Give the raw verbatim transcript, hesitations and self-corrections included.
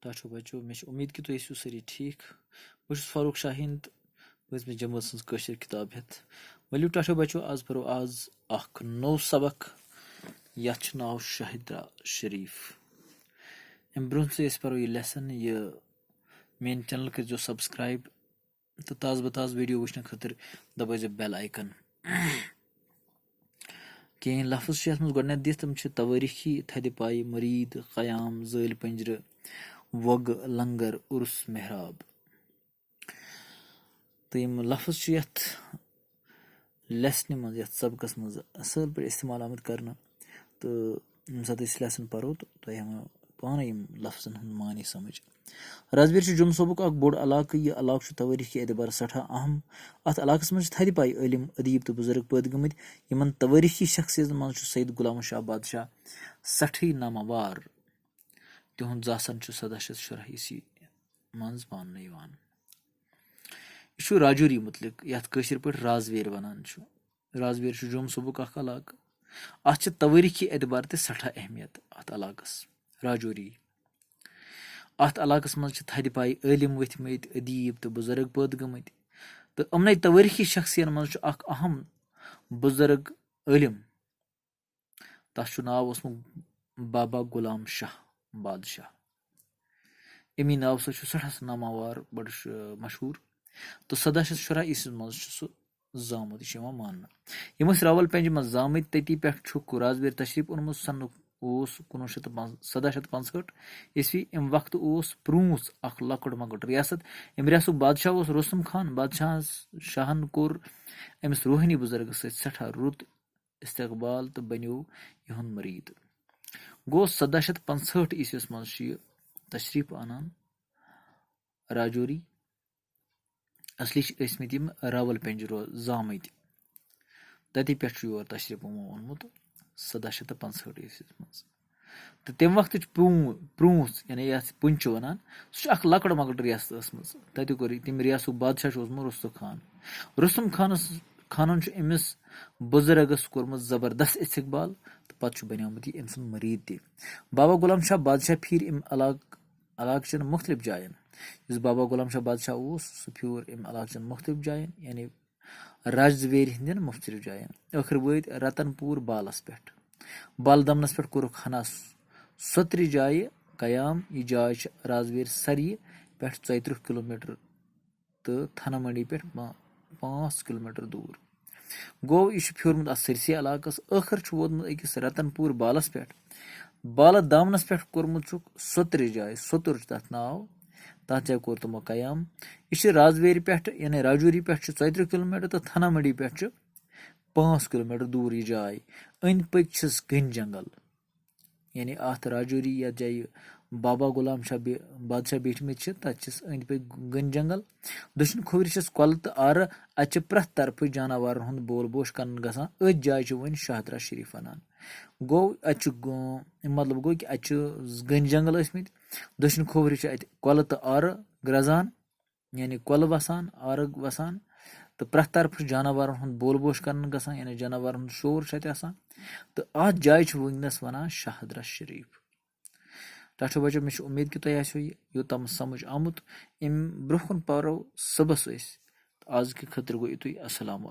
ٹاٹھو بچو، مےٚ چھِ اُمید کہِ تُہۍ ٲسِو سٲری ٹھیٖک۔ بہٕ چھُس فاروق شاہیٖن تہٕ بہٕ ٲسۍ مےٚ جمٲژ ہٕنٛز کٲشِر کِتاب ہٮ۪تھ۔ ؤلِو ٹاٹھو بچو، آز پَرو آز اَکھ نوٚو سبق، یَتھ چھُ ناو شاہدرا شریٖف۔ اَمہِ برٛونٛہہ زِ أسۍ پَرو یہِ lesson، یہِ میٛانہِ channel کٔرۍزیو subscribe تہٕ تازٕ بہٕ تازٕ video وٕچھنہٕ خٲطرٕ دبٲیزیو bell icon۔ کینٛہہ لفظ چھِ یَتھ منٛز گۄڈٕنٮ۪تھ دِتھ، تِم چھِ توٲریٖخی، تھدِ پایہِ، مرید، قیام، زٲلۍ پنجرٕ، وۄگہٕ، لنگر، عرس، محراب۔ تہٕ یِم لفظ چھِ یَتھ lesson منٛز، یَتھ سبقس منٛز اَصٕل پٲٹھۍ استعمال آمٕتۍ کرنہٕ۔ تہٕ ییٚمہِ ساتہٕ أسۍ lesson پَرو، تہٕ تۄہہِ یِمو پانَے یِم لفظن ہُنٛد معنی سمجھ۔ رازویر چھُ جوٚم صوبُک اکھ بوٚڑ علاقہٕ۔ یہِ علاقہٕ چھُ توٲریٖخی اعتبار سٮ۪ٹھاہ اہم۔ اَتھ علاقَس منٛز چھِ تھدِ پایہِ عٲلِم، ادیٖب تہٕ بُزرگ پٲدٕ گٔمٕتۍ۔ یِمن توٲریٖخی شخصیتن منٛز چھُ سید غلام شاہ بادشاہ سٮ۪ٹھٕے ناماوار۔ تِہُنٛد زاسن چھُ سداہ شیٚتھ شُراہ عیسوی منٛز ماننہٕ یِوان۔ یہِ چھُ راجوری مُتعلِق، یَتھ کٲشِر پٲٹھۍ رازویر وَنان چھُ۔ رازویر چھُ جوٚم صوبُک اکھ علاقہٕ۔ اَتھ چھِ توٲریٖخی اعتبار تہِ سٮ۪ٹھاہ اہمیت، اَتھ علاقَس، راجوری۔ اَتھ علاقَس منٛز چھِ تھدِ پایہِ عٲلِم ؤتھۍ مٕتۍ، ادیٖب تہٕ بُزرگ پٲدٕ گٔمٕتۍ۔ تہٕ یِمنٕے توٲریٖخی شخصیَن منٛز چھُ اکھ اہم بُزرگ عٲلِم، تَس چھُ ناو اوسمُت بابا غلام شاہ بادشاہ۔ اَمی ناوٕ سۭتۍ چھُ سٮ۪ٹھاہ سُہ ناماوار، بَڑٕ چھُ مشہوٗر۔ تہٕ سداہ شیٚتھ شُراہ عیسوی منٛز چھُ سُہ زامُت، یہِ چھُ یِوان ماننہٕ۔ یِم ٲسۍ راولپنجہِ منٛز زامٕتۍ، تٔتی پٮ۪ٹھ چھُکھ رازویر تشریٖف اوٚنمُت۔ سنُک اوس کُنوُہ شیٚتھ تہٕ پانٛژھ، سداہ شیٚتھ تہٕ پانٛژہٲٹھ عیسوی۔ اَمہِ وقتہٕ اوس پرٛونٛژھ اکھ لۄکُٹ مۄکُٹ ریاست۔ اَمہِ ریاستُک بادشاہ اوس رُستُم خان۔ بادشاہس، شاہن کوٚر أمِس روحٲنی بُزرگس سۭتۍ سٮ۪ٹھاہ رُت استقبال تہٕ بنیو یِہُنٛد مریٖد۔ گوٚو، سداہ شیٚتھ پانٛژہٲٹھ عیسویس منٛز چھُ یہِ تشریٖف انان راجوری۔ اصلی چھِ ٲسمٕتۍ یِم راولپنجہِ رو-، زامٕتۍ۔ تَتی پٮ۪ٹھ چھُ یور تشریٖف یِمو اوٚنمُت سداہ شیٚتھ تہٕ پانٛژہٲٹھ عیسویس منٛز۔ تہٕ تَمہِ وقتٕچ پرٛون-، پرٛونٛژھ، یعنی یَتھ پُنچ چھِ وَنان، سُہ چھُ اَکھ لۄکٕٹ مۄکٕٹ ریاست ٲسمٕژ۔ تَتہِ کوٚر یہِ، تَمہِ ریاستُک بادشاہ چھُ اوسمُت رُستُم خان۔ رُستُم خانَس، خانَن چھُ أمِس بُزرگَس کوٚرمُت زبردست استقبال تہٕ پَتہٕ چھُ بنیومُت یہِ أمۍ سُنٛد مریٖد تہِ۔ بابا غلام شاہ بادشاہ پھیٖرۍ اَمہِ علاقہٕ، علاقہٕ چٮ۪ن مُختلف جایَن۔ یُس بابا غلام شاہ بادشاہ اوس، سُہ پھیوٗر اَمہِ علاقہٕ چٮ۪ن مُختلف جایَن، یعنی راجویرِ ہٕنٛدٮ۪ن مُختلف جایَن۔ ٲخٕر وٲتۍ رتن پوٗر بالَس پٮ۪ٹھ۔ بال دمنَس پٮ۪ٹھ کوٚرُکھ ہنا س-، سوٚترِ جایہِ قیام۔ یہِ جاے چھِ راجویرِ سریہِ پٮ۪ٹھ ژۄیہِ ترٕٛہ کلوٗمیٹر تہٕ تھنا منڈی پٮ۪ٹھ پا-، پانٛژھ کلوٗمیٹر دوٗر۔ گوٚو، یہِ چھُ پھیوٗرمُت اَتھ سٲرسٕے علاقَس۔ ٲخٕر چھُ ووتمُت أکِس رتن پوٗر بالَس پٮ۪ٹھ۔ بالہٕ دامنَس پٮ۪ٹھ کوٚرمُت چھُکھ سوٚترِ جایہِ، سوٚتُر چھُ تَتھ ناو، تَتھ جایہِ کوٚر تِمو قیام۔ یہِ چھِ راجویرِ پٮ۪ٹھٕ، یعنی راجوری پٮ۪ٹھ چھُ ژۄیہِ ترٕٛہ کلوٗمیٹر تہٕ تھنا منڈی پٮ۪ٹھ چھُ پانٛژھ کلوٗمیٹر دوٗر یہِ جاے۔ أنٛدۍ پٔکۍ چھِس گٔنۍ جنگل، یعنی اَتھ راجوری، یَتھ جایہِ بابا غلام شاہ بی-، بادشاہ بیٖٹھمٕتۍ چھِ، تَتہِ چھِس أنٛدۍ پٔکۍ گٔنۍ جنگل۔ دٔچھُن کھوورِ چھِس کۄلہٕ تہٕ آرٕ۔ اَتہِ چھِ پرٛٮ۪تھ طرفہٕ جاناوارن ہُنٛد بول بوش کرنہٕ گژھان۔ أتھۍ جایہِ چھِ وۄنۍ شاہدرہ شریٖف وَنان۔ گوٚو، اَتہِ چھُ گو-، مطلب گوٚو کہِ اَتہِ چھِ گٔنۍ جنگل ٲسمٕتۍ۔ دٔچھُن کھوورِ چھِ اَتہِ کۄلہٕ تہٕ آرٕ گرٛزان، یعنی کۄلہٕ وَسان، آرٕ وَسان، تہٕ پرٛٮ۪تھ طرفہٕ چھُ جاناوارن ہُنٛد بول بوش کرنہٕ گژھان، یعنی جاناوارن ہُنٛد شور چھُ اَتہِ آسان۔ تہٕ اَتھ جایہِ چھِ وٕنکیٚنَس وَنان شاہدرہ شریٖف۔ ٹاٹھو بچو، مےٚ چھِ اُمید کہِ تۄہہِ آسیو یہِ یوٚتام سمجھ آمُت۔ اَمہِ برٛونٛہہ کُن پَرو صُبحَس أسۍ۔ تہٕ آز کہِ خٲطرٕ گوٚو یِتُے۔ السلام علیکم۔